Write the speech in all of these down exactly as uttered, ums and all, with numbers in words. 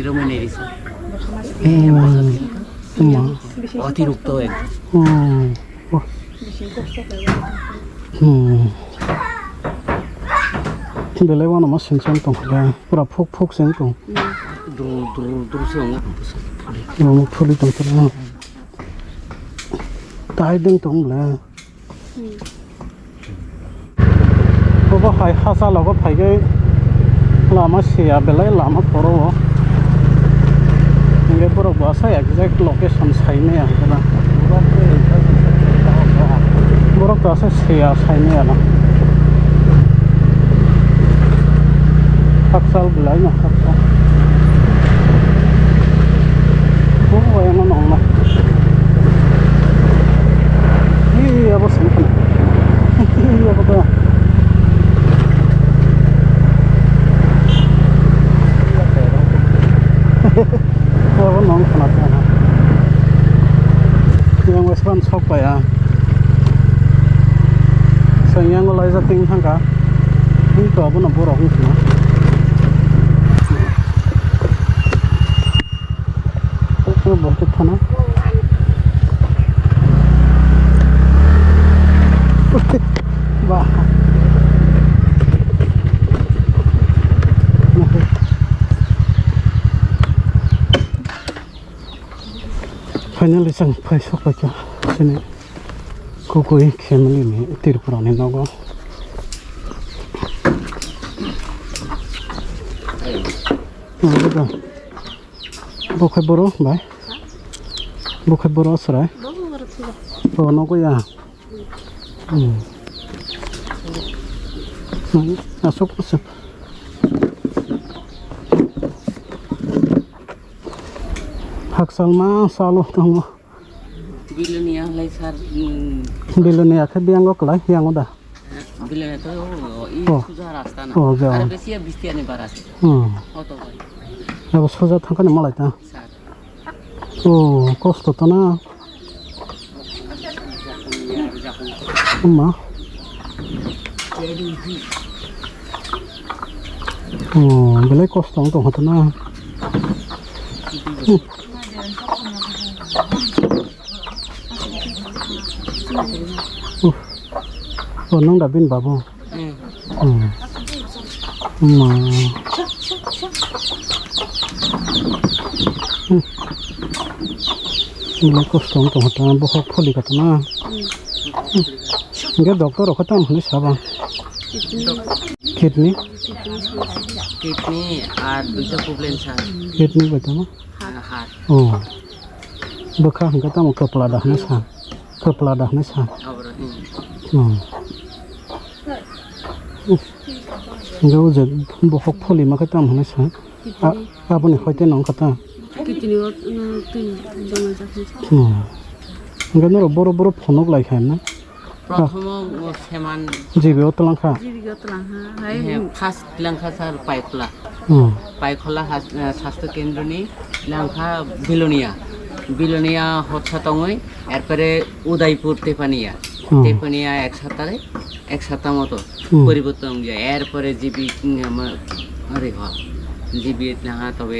Romani risa. Hmm. Hmm. Otirukto ek. Hmm. Hmm. Belai wano ma sengchang tong kha. Pura phuk phuk seng tong. Dur dur dur se ong. Rum phuli tong kha. Tai deng tong le. Obo hai hachalogo phaigai lama seya belai lama koro-o. Hingke borok bo asai exact location saimaya hingke na. Borok to asai seya saimaya na. Hachal belai no hachal. Obo yang no nong na. Ih, abo sini kana. Ih, abo to. Abo nong kana to. Yang wes ban sok pa ya. Sang yang lai ja ting thang ka. Ini to abo na borok ni kana. Ito, borok thana. Ba. Finally, chwng phai sok paikha chini Kukui family ni Tripura ni nogo. Ang buka. Bo khe boro bai? Bo khe boro chwrai? Bo khe boro thwija. Bo nogo ya. Hmm. Hmm, aswk aswk. Hakchal ma salo tongo. Bilonia lai sar, hmm. Bilonia khe biyango kwlai, yango da? Bilonia to, oh, i, oh, suja rasta na. Oh, ja. Aro besi ya bisti ani bara ase. Hmm. Auto gari. Abo suja thangkani malai ta. Sar. Oh, kosto to na. Ama. Oh, belai kosto wng tong kha to na. Hmm. Uh. Oh, nung da bini babu? Hmm. Hmm. Ma. Hmm. Belai kosto wng tong kha ta, bokhok pholi kha ta na. Hmm. Hingke doctor rok khe tamo hinui saba? Kidney. Kidney? Kidney ar duita problem sa. Kidney bai tamo? Heart. Oh. Bwkha hingke tamo kwpla da hinui sa. Kwpla da hinui sa. Abro, hmm. Hmm. Hingke o je bokhok pholi ma khe tamo hinui sa. A-, aboni hoite nong kha ta? Kitini o, mm, twi jona jakha. Hmm. Hingke norok boro boro phunuk lai kha na? Prothomo, o, seman. G B o twlang kha? G B o twlang kha. Hai, he, mm. First twlang kha sir Paikhola. Hmm. Paikhola has-, eh, Sastho Kendroni twlang kha Bilonia. Bilonia hotsa tongwi, erpore Udaipur Tepania. Hmm. Tepania ek sapta, ek sapta moto. Hmm. Poriborton wngya, erpore G B, mm, ama, ore ho, G B naha tobe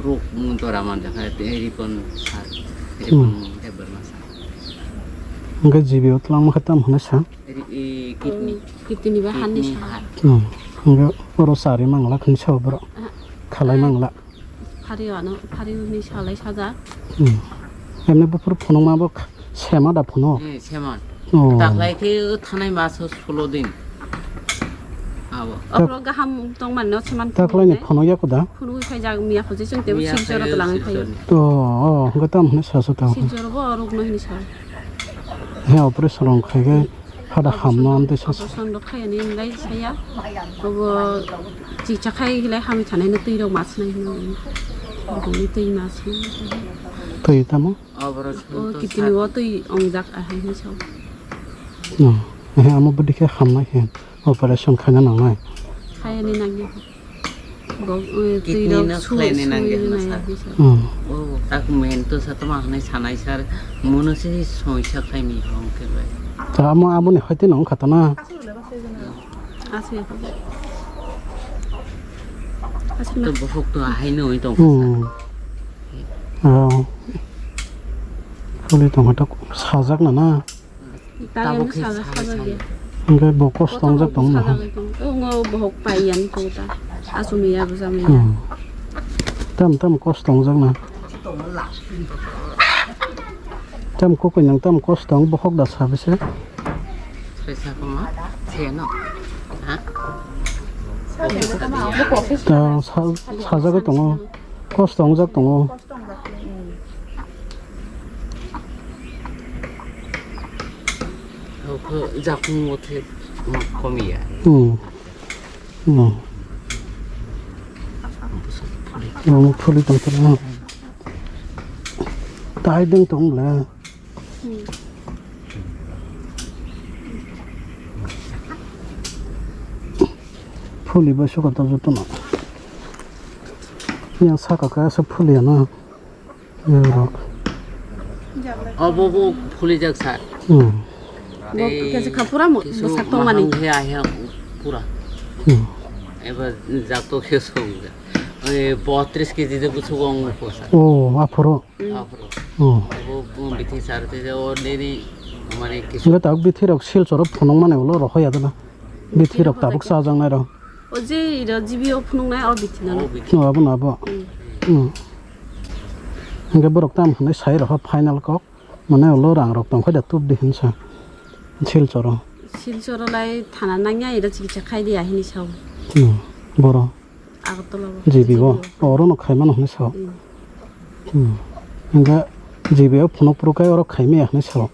rok, mm, dora manjakha, te ripon sar, ripon, hmm, debbarma sar. Hingke G B o twlang ma khe tamo hinui sa? Ri-, e, kidney. Kidney ba hani sa. Kidney, heart. Hmm. Hingke oro chari mangla khini sa boro. Aha. Khalai mangla. Phari ano, phari ni salai saja. Hmm. Emne buphuru phunukma bo kh-, sema da phuno? Eh, sema. Oh. Taklai khe thanai maso sulo din. Abo. Tak- Oro gaham tong manno seman. Taklai ni phunuk ya kuda? Phunuk khai jag miya khuje chwng tebo. Miya Silchar khai to langai khai. Silchar ni. Oh, oh, hwnkhe tamo hwnwi sasu tamo. Silchar bo rok no hini sa. He operation rok khai khe. Hada hamno amtwi sasa. Operation rok khaiyani hinlai saya. Obo chicha khai hinlai hamwi thanai no twi rok ma swnai hino. Obo ni twi ma swnai. Twi tamo? O kidney o twi ongjak ahai hinwi sao. No. Ehe, amo bwdikhe hamnai khe operation khaina nangnai. Khaiyani nangya. Bo, eh, twi rok su-, kidney no khlaina nangya hinwi sao. Hmm. O tak main to sa tamo hinwi sanai sir. Mono se soisa khaimi hong khe bai. Ta amo aboni hoite nang khatana. Aswk ya. To buphuk to ahai nwi tong kha sa. Hmm. Oh. Phuli tong kha to sajak na na. Tabuk khe sajak, sajak ya. Hingke bo kos tongjak tong no. Sajak tong. Ongo bohok pai yan to ta. Asumi ya bwsa mi ya. Hmm. Tam tam kos tongjak na. Tam kokoi nang tam kos tong bohok da sabi se. Saisa koma, seno. Ha? Ta sa-, sajagwi tongo. Kos tongjak tongo. Oke, jakung ote komiya. Hmm. Hmm. Yang phuli tong tong. Tai deng tong le. Phuli ba suka ta joto na. Yang saka ka sa phuli ya na. Yang rok. Obo bo phuli jak sa. Hmm. Bo kesa kha pura mo, bo sak tong mani. Mahang he ahe pura. Hmm. Eba jak to khe song ja. Oi botris kg de busu gong ko sa. Oh, aphuru. Aphuru. Oh. Bo, bo bithi sar te o nini mane kisu. Nge tabuk bithi rok sil choro phunung mane ulo roho ya dana. Bithi rok tabuk sa jang nai ro. O je iro G B o phunung nai o bithi na. O bithi. Oh, abo na abo. Hmm. Hmm. Nge borok tam hwnwi sai roho final kok. Mane ulo rang rok tong kha da tup di hinsa. Sil choro. Sil choro lai thana nangya iro chikitsa khai di ahini sao. Hmm. Boro. Agartala o. G B o. G B o. Oro no khaimano hinwi sao. Hmm. Hmm. Hingke G B o phunuk phuru khe oro khaimaya hinwi sao.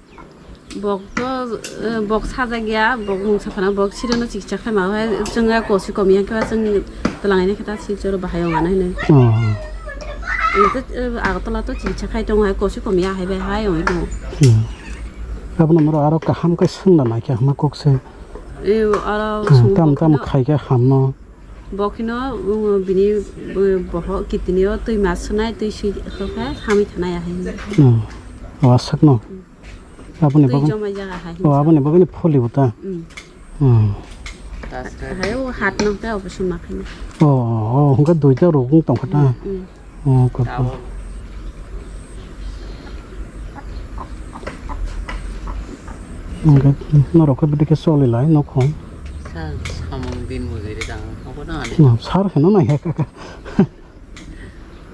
Bok to, eh, bok sajagya, bok mungsa phano bok sireno chikitsa khaima hai chwng ya kosi komi ya khe chwng twlangaini khe ta sil choro bahai ongana hinwi. Oh. Ito, eh, Agartala to chikitsa khai tongo hai kosi komi ya hai bai hai ongwi tongo. Hmm. Abono norok aro kaham khe swngna naikha hwnma kok se. Eh, aro hmm, swngwi tam tam khaikhe hamno. Bo kheno, um, bini, um, boho kidney o twi ma swnai, twi swi khe hamwi thanai ahai. Hmm. O aswkno. Hmm. Aboni twi bagwi jomai jaga hai. O aboni bagwi pholi bo ta. Hmm. Hmm. Hai o hat nang ta operation ma khaina. O, o, o, hwnkhe duita rok wng tong kha ta. Hmm, hmm. Oh, koko. Hingke norok khe bwdikhe choli lai nokho. Sir, samung din mujuri tang, obo na ani. Hmm, sir hino nai he kaka.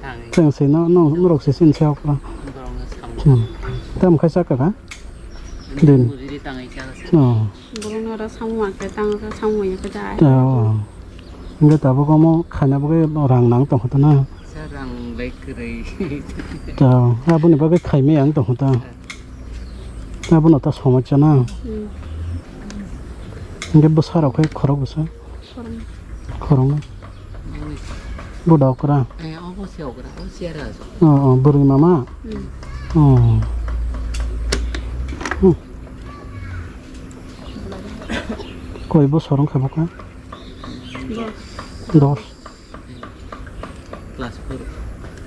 Tang. Chwng se no, no, norok se sin se okra. Borok no samung. Hmm. Tam khai sa kaka? Din. Din mujuri tang ikha. Oh. Borokno oro samung ma khe tang khe samung ya khe dai. Ta, o. Hingke tabuk omo khaina bagwi rang nang tong kha na. Sa rang bai kwrwi. Ta, aboni bagwi khaimaya wng tong kha ta. Abono ta somosya na. Hmm. Hingke bwsa rok khe khorok bwsa. Khoroknwi. Khoroknwi. Bui. Buda okra. Eh, obo se okra, o chair o. O, o, bwrwi mama. Hmm. O. Hmm. Koi bosor wngkha bwkha? Dos. Dos. Class four.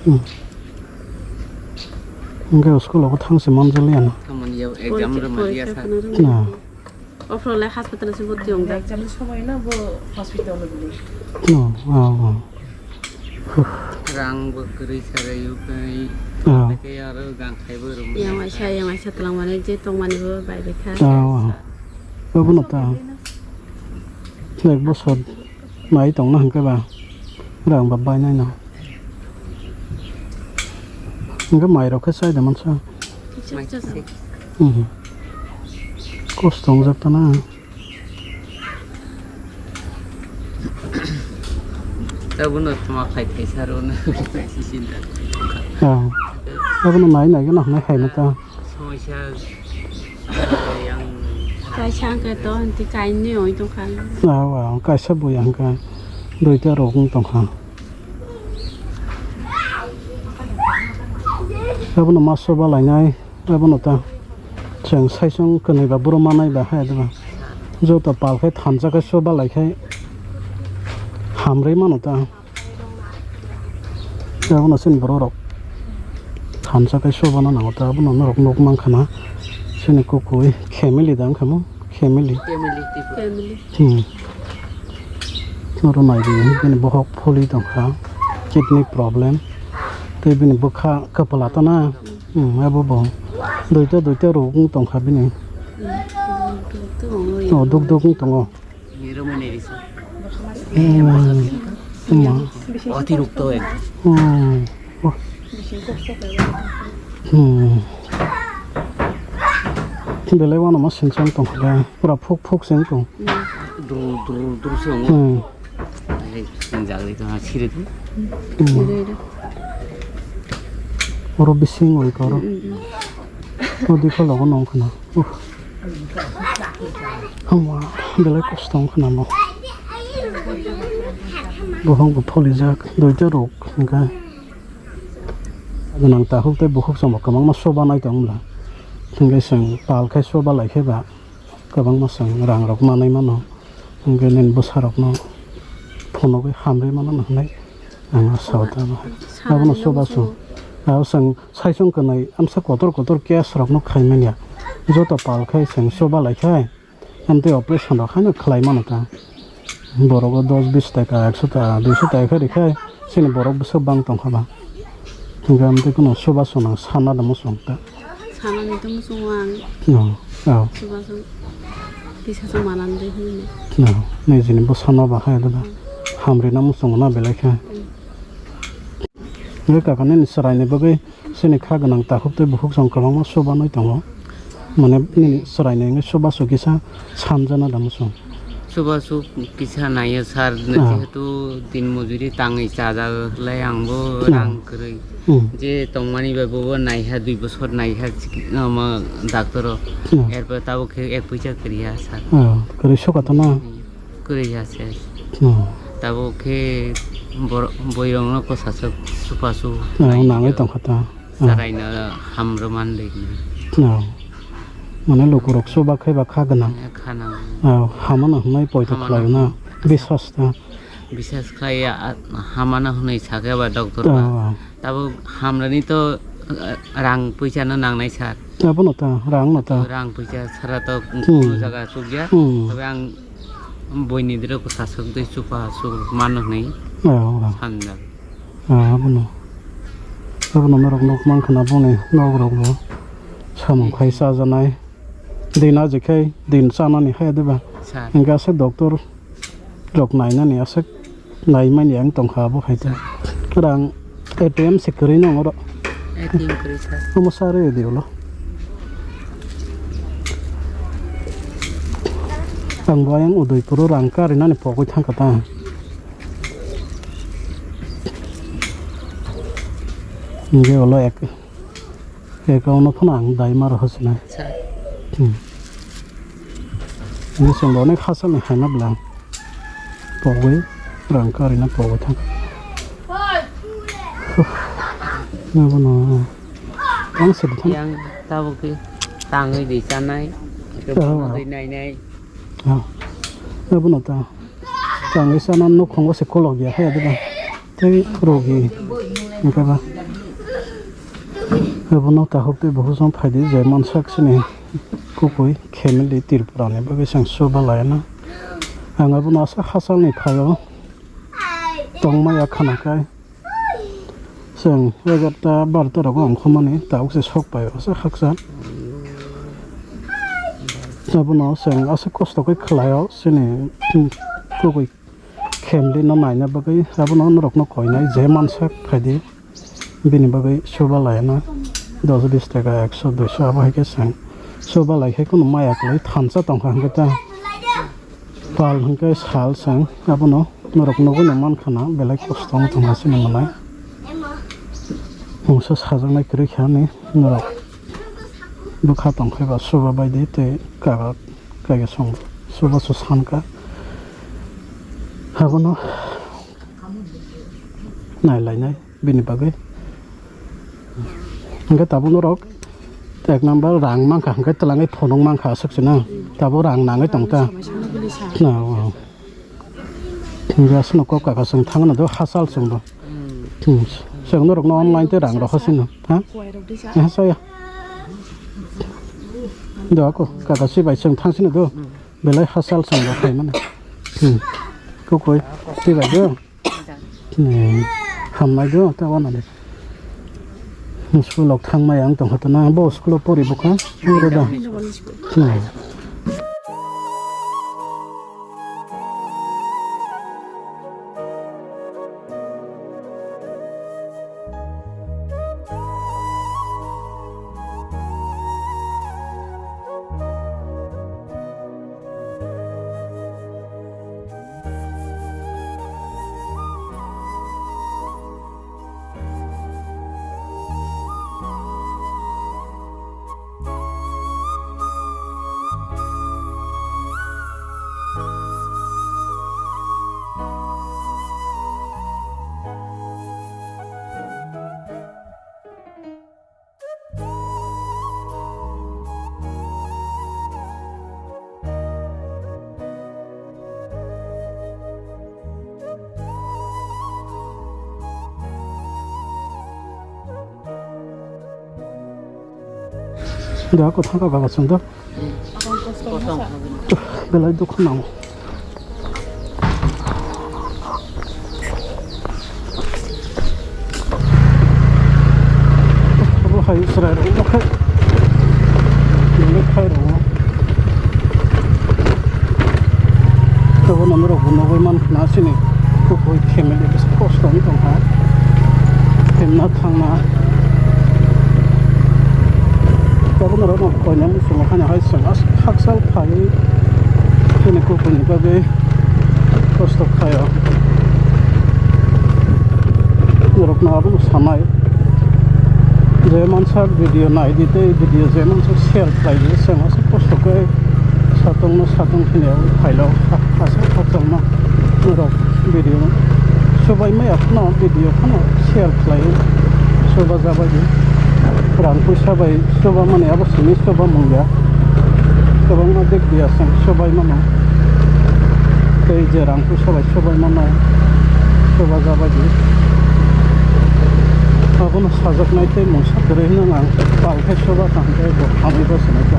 Hmm. Hingke school o thang se manjaliya na. Thamani ya exam rwmani ya sa. Na. Ophro le hospital se bhorti ong da. Exam ni somoy no bo hospital o bini. No, o, o. Rang bo kwrwi sarai o kai. O. Tei aro gang khai bo rwmani. Yang waisa, yang waisa twlang mani je tong mani bo bai bai kha. O, o. Obo no ta. Ek bosor. Mai tongna hwnkhe ba rang ba bainai no. Hwnkhe mai rok khe chai da mansa. Mai se. Mhm. Kosto wngjak tana. Tabukno tma khai khai saro na. Ah. Tabukno nai nai gana hwnai hai mata. Somoisa yang kaisa hwnkhe to hwnti kainwi oi tongkha. Ah, ah, kaisa bui hwnkhe duita rok wng tongkha. Abono ma soba lainai, abono ta chwng saichung kwnwi ba boro manai ba hai diba. Joto pal khai thansa khai soba lai khai hamrwi mano ta. Abono chini borok rok thansa khai sobana nango ta, abono norok nuk mankha na chini kukui family da wngkha mo family. Family. Family. Hmm. Oro nai di, bini bohok pholi tongkha, kidney problem. Tei bini bwkha kwpla ta na, hmm, abo bo. Duita, duita rok wng tongkha bini. Hmm, duk duk wng tongo. Hmm, hmm. Oti rok to ek. Hmm. Hmm. Belai uanama sengchang tongkha le, pura phuk phuk se wng tong. Dru dru dru se wngo. Hmm. Ai, seng jagri to ha sire tu. Hmm. Oro bising oi koro. Hmm, hmm, hmm. O dikha logo nong khna. Uh. Hama, belai kosto wng khna mo. Bohong bo pholijak, duita rok hingkha. Gwnang takhuk tei bukhuk chwng bo kwbangma soba nai tong bwla. Hingke chwng pal khai soba lai khe ba kwbangma chwng rang rok manai mano. Hingke nini bwsa rok no phunugwi hamrwi mano hinwi ang asa o tamo. Abono soba chwng. Abo chwng saichung kwnwi amsa kotor kotor case rok no khai manya. Joto pal khai chwng soba lai khai. Amtwi operation rok haino khlai mano ta. Borok o dos bis taka, ekso taka, duiso taka khe rikhe chini borok bwswk bang tongkha ba. Hingkhe amtwi kheno soba swnang sana da muchung ta. Sanani to muchungo ang. No, oh. Soba sung tisa sung manani de hinwi. No, nijini bwsano ba hai da. Hamrina muchungo na belai khe. Hmm. Hingke kaka nini chwraini bagwi chini kha gwnang takhuk tei bukhuk chwng kwbangma soba nai tongo. Mane nini chwraini wngwi soba so kisa sanjana da muchung. Soba so kisa naiya sir, ah, jehetu din mojuri tangwi chajak lai ang bo, ah, rang kwrwi. Hmm. Je tongmani bai bobo naiha dui bosor naiha chiki-, omo doctor o. Hmm. Erpore tabuk khe ek puisa kwrwiya sir. Ah, kwrwi soka to na? Hmm. Kwrwi ya se. Hmm. Tabuk khe bor-, boirokno kwsaswk supasu. Oh, nangwi tongkha ta. Oh. Chwraino hamrwmani. Oh. Mane lukurok chuba khe ba kha gwnang. Eh, kha nang. Oh, hamano hwnwi poito khlaio na. Biswas ta. Biswas khlai ya, hamano hwnwi sakhe ba doctor ba. Oh. Tabuk hamrani to, eh, rang puisa no nangnai sir. Abono ta, rang no ta. Rang puisa sara to, hmm, kuno jaga chukya. Hmm. Tobe ang Boini diro ko sasok dei chupa asuk mano hwnwi, oh, oh, sanjak. Ah, abono. Abono norok nukmankha na boni nok rok bo samung khai chajanai. Din ajikhai din chanani hai diba? Sir. Hingke aswk doctor rok nainani aswk naimani ang tongkha abo hai ta. Rang A T M se kwrwi nang oro. A T M kwrwi sir. Omo sa rw di ulo. Ang bo ayang Udaipuro rang karinani pogwi thangkha ta. Hingke ulo ek, ek ono phano ang dai maro hosinai. Sir. Hmm. Ni chwng bo onek hachal ni hai ma bwlang. Pogwi rang karina pogwi thang. Abono ang se thang. Yang tabuk tangwi di chanai. Oh. Ri nainai. Oh. Abono ta. Tangwi chana nukhungo se kolok ya hai diba. Tei rogi hingke ba. Abono tahuk tei buhusong phaidi je mansak sini kukui family Tripura ni bagwi chwng chuba laina. Ang abono asa hachal ni phaio tongmaya khana khai chwng egarta barta rogo ongkhormani tabuk se sok paio asa haksa. Abono chwng asa kosto khe khlaio chini kukui family no naina bagwi abono norokno koinai je mansak phaidi bini bagwi chuba laina dos bis taka ekso duiso abo hai khe chwng chuba lai khe kheno maya kwlwi thansa tongkha hwnkhe ta pal hwnkhe sal chwng abono norok nugwi no mankha na belai kosto wng tongkha chini mwnai mungsa sajaknai kwrwi kha ni norok bwkha tongkhe ba chuba baidi tei kaga. Kaiga song suba su sanka abono nai lainai bini bagwi. Hingke tabuk norok ek number rang mankha hingke twlangwi phunuk mankha aswk se na tabuk rang nangwi tong ta. Na, o. Hingke aswkno kok kaka chwng thangna do hachal chwng bo. Hmm. Chwng norokno online tei rang rokha sino, ha? Aha, saya. Do ako, kaka si bai chwng thang sino do. Belai hachal chwng bo khaimani. Hmm. Kukui, twi bai do? Hmm, hamnai do, ta wana de. School o thangmai ang tongkha to na, bo school o pori bukha. Oro da. Hmm. Da, ko thangka baba sung da. Belai dukhu nango. Abo hai chwrai rok bo khai. Belai khai rok. Tabo norok bo nugwi man khna chini kubui family bwswk kosto wng tongkha. Himna thangna. Tabuk norok no koinani chwng haino hai chwng aswk hakchal phaiwi chini kubuini bagwi kosto khaio. Norok no abono sanai je mansa video naidi tei video je mansa share khlaidi chwng aswk kosto khe satong no satong hwnwi phailo aswk hakchal no norok. Video chubaimaya phano video phano share khlai, chubajabaidi. Rang puisa bai chubamani abo simi chubamung ya. Kwbangma dik biya chwng chubaimano. Tei je rang puisa bai chubaimano chubajabaidi. Abono sajaknai tei mungsa kwrwi hwnwi ang pal khe chuba kaham khe bo hamwi bo swnai kha.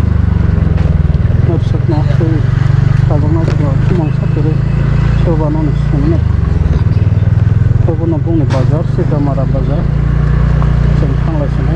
Norok sakno tei sajaknai bo mungsa kwrwi chubanani. Obono bongni bazar, Sitamara bazar. Chwng thanglai sini.